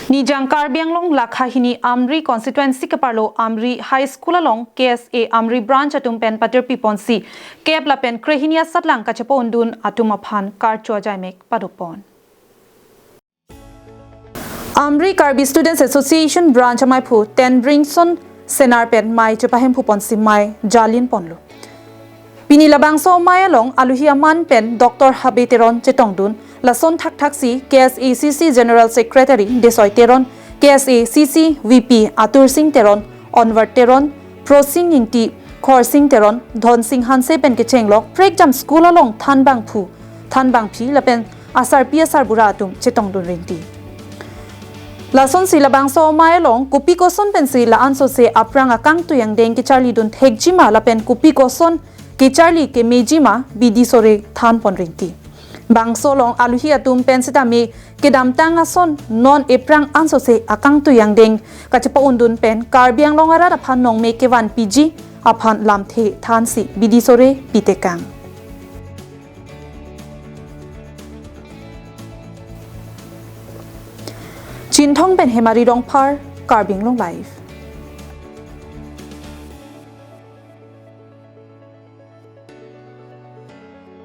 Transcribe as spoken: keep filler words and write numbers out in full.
Nijang Karbi Anglong lakha hini Amri constituency keparlo Amri High School along K S A Amri branch atum pen patirpi ponsi kep lapen krehini asatlang kachepaundun atum aphan karcho ajaimek padopon. Amri Karbi Students Association branch amaiphu Tenbringson Senar pen mei chepahemphu ponsi mei jalin ponlo. Pini labangso mei along aluhi aman pen Doctor Habe Teron chetongdun, lason thakthaksi K S A C C General Secretary Desoi Teron, K S A C C V P Atur Sing Teron, Onward Teron, Prosing Ingti, Khorsing Teron, Dhonsing Hanse pen kechenglok prekjam school along thanbangphu, thanbangpi lapen asarpi asarbura atum chetongdun rinti. Lasonsi labangso mei along kopi koson pensi la-ansose aphrang akangtui angdeng kecharlidun thekjima lapen kopi koson kecharli kemejima bidi sore thanpon rinti. Bangso along aluhi atum pen sitame kedamtang ason non ephrang ansose akangtui angdeng kachepaundun pen Karbi Anglong arat aphan nongme kevanpiji aphan lamthe thansi bidi sore pitekang. Chinthong pen Hemari Rongphar, Karbi Anglong Live.